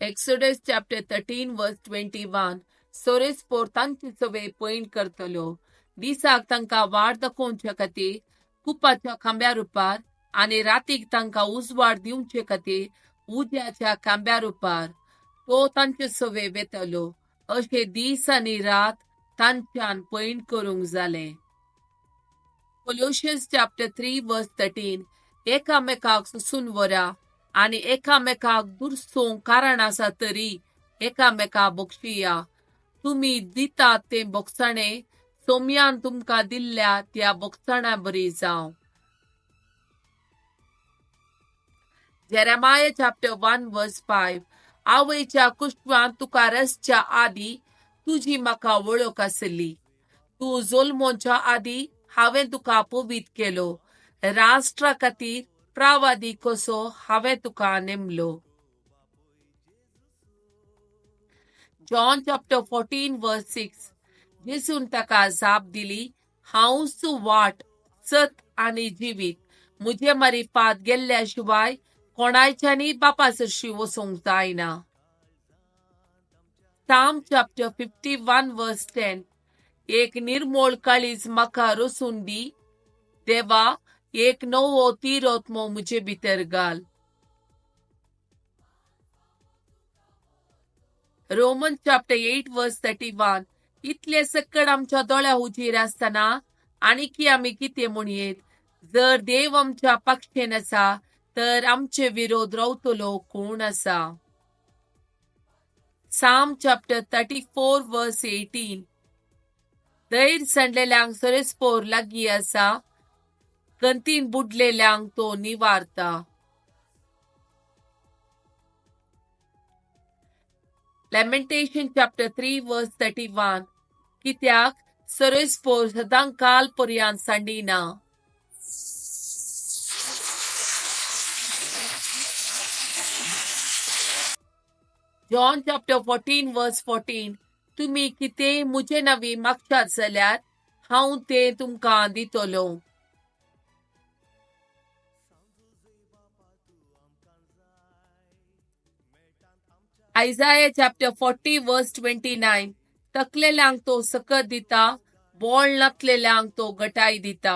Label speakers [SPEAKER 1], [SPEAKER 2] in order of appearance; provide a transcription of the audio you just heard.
[SPEAKER 1] Exodus chapter 13 verse 21. सोरेस्पोर तांचे सवे पयण करतलो. दिसाक तांकां वाट दाखोवचे खातीर कुपाच्या खांब्या रुपार आनी रातीक तांकां उजवाड दिवचे खातीर उज्याच्या खांब्या रुपार तो तांचे सवे वेतलो. अशे दीस आनी रात तांच्यान पयण करूंक जालें. Colossians chapter 3 verse 13. एकामेकाक सोसून व्हरा आनी एकामेकाक दुरसोवंक कारण आसा तरी एकामेका बक्षिया. तुमी दितात तें बोगसाणें सोम्यान तुमकां दिल्ल्या त्या बोगसाण्या बरी जावं. Jeremiah chapter 1 verse 5. आवयच्या कुशवान तुका रसच्या आदी तुजी म्हाका वळख आसली. तूं जल्मोच्या आदी हांवें तुका पवीत केलो. राष्ट्रा खातीर प्रावादी कसो हांवें तुका नेमलो. John chapter 14 verse 6. जेसून ताका जाप दिली, हांवच वाट, सत आनी जिवीत. म्हजे मारिफात गेल्ल्या शिवाय कोणायच्यानी बापा सरशी वचूंक जायना. Psalm chapter 51 verse 10. एक निर्मोळ काळीज म्हाका रसून दी देवा, एक नवो तिरोत्मो म्हजे भितर घाल. Roman chapter 8 verse 31. इतले सक्कड आमच्या दोळ्या हुजीर आसतना आनीकी आमी कितें म्हणयेत? जर देव आमच्या पक्षेन आसा तर आमचे विरोध रावतलो कोण आसा? Psalm chapter 34 verse 18. धैर्य सांडलेल्यांक सोरेस्पोर लागीं आसा, गंतीन बुडलेल्यांक तो निवारता. Lamentation chapter 3 verse 31. कित्याक सोरेस्पोर सदां काल पर्यंत सांडिना. John chapter 14 verse 14. तुमी कितेंय म्हजे नांवी मागशात जाल्यार हांव तें तुमकां दितलो. Isaiah chapter 40 verse 29. तकलेल्यांक तो सकत दिता, बोळ नातलेल्यांक तो गटाय दिता.